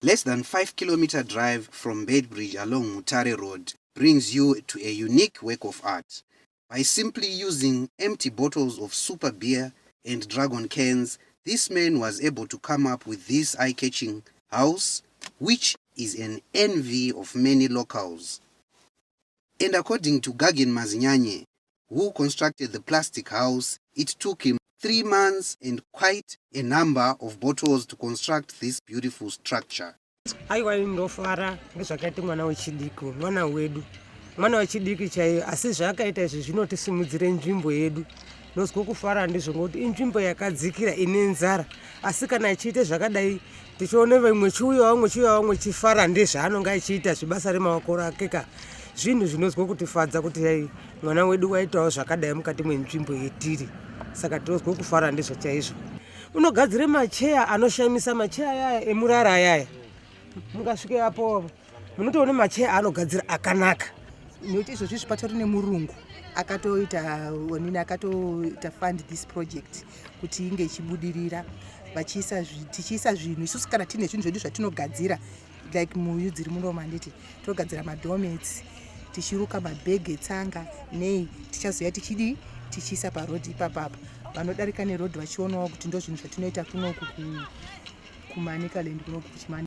Less than 5 kilometer drive from Beitbridge along Mutare Road brings you to a unique work of art. By simply using empty bottles of super beer and dragon cans, this man was able to come up with this eye-catching house, which is an envy of many locals. And according to Gagin Mazinyanye, who constructed the plastic house, it took him 3 months and quite a number of bottles to construct this beautiful structure. Aiwa, ndofara ngezvakaita mwana wechidiki, mwana wedu, mwana wechidiki chaiyo. Asi zvaakaita izvi zvinotisimudzire nzvimbo yedu. Nozwa kufara ndizvo ngokuti inzvimbo yakadzikira ine nzara, asi kana ichiite zvakadai, tichione vamwe chiuya, vamwe chiuya, vamwe chifara ndezvaanonge achiita zvebasa remaoko ake ka. Zvinhu zvinozwa kutifadza kuti ai mwana wedu waitawo zvakadai mukati mwenzvimbo yetiri. Saka tinozwa kufara ndizvo chaizvo. Unogadzire macheya anoshamisa, macheya ayaya emurara ayaya. Mungasvike apo, munotoona macheya anogadzira akanaka. Nekuti izvozvi patori nemurungu akatoita onini, akatoita fund this project kuti inge ichibudirira, vachiisa tichiisa zvinhu isusu kana tiine zvinhu zvedu zvatinogadzira, like muyu dziri muno, handiti togadzira madoormats, tichiruka mabhegi etsanga nei, tichazoya tichidii, tichiisa parodhi ipapapa, vanodarika nerodhi vachionawo kuti ndo zvinhu zvatinoita kunoku kuManicaland kunoku, kuChimani,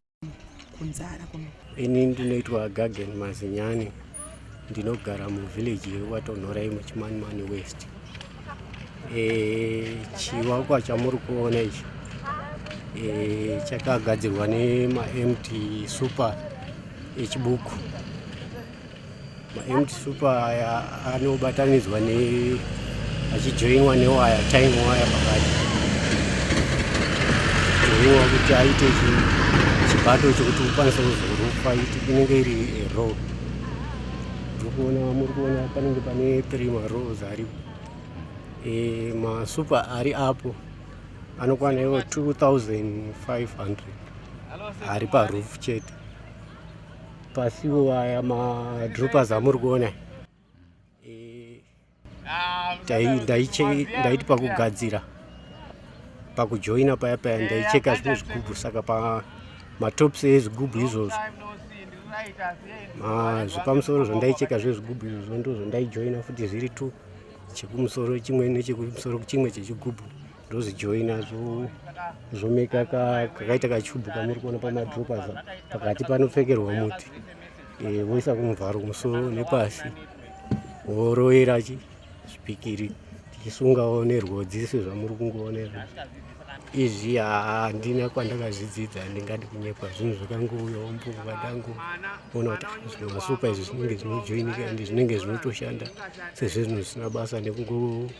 kunzara kunoku. Ini ndinoitwa Gagen Mazinyani, ndinogara muvillage yeWatonhorai muChimanimani West. Chivakwa chamuri kuona ichi chakagadzirwa nemaempty super eChibuku. Maempty super aya anobatanidzwa ne achijoinwa newaya, tying wire pakati, joinwa kuti aite chibato chekuti ukwanise kuzorufa. Inenge iri row. Ndikuona, muri kuona panenge pane three marows aripo. Masupa ari apo anokwana iwo 2500 ari paroof chete. Pasiwo aya madroppers amuri kuona, ndaiti pakugadzira, pakujoina paya paya, ndaicheka zvimwe zvigubhu, saka pamatops ezvigubhu izvozvo, zvepamusoro zvandaicheka zvezvigubhu izvozvo, ndo zvandaijoina futi zviri two, chekumusoro chimwe nechekumusoro chimwe chechigubhu, ndozvijoina zvomeka kakaita kachubhu kamuri kuona pamadroppers. Pakati panopfekerwa muti, voisa kumuvharo kumusoro nepasi, vorovera chi zvipikiri, tichisungawo nerwodzi sezvamuri kungoona izvozvo. Izvi handina kwandakazvidzidza, ndingadi kunyepa. Zvinhu zvakangouyawo mupfungwa, ndangoona kuti ah, zvimwe masupa izvi zvinenge zvinojoinika ende zvinenge zvinotoshanda sezvezvinhu zvisina basa, nekungonge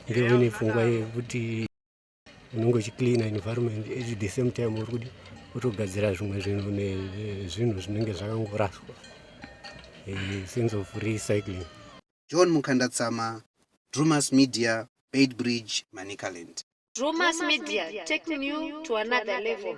uine pfungwa yekuti unenge uchicleana environment, at the same time uri kudi kutogadzira zvimwe zvinhu nezvinhu zvinenge zvakangoraswa, sense of recycling. John Mukandatsama, Drumas Media, Beitbridge, Manicaland. Drumas Media, taking you to another level.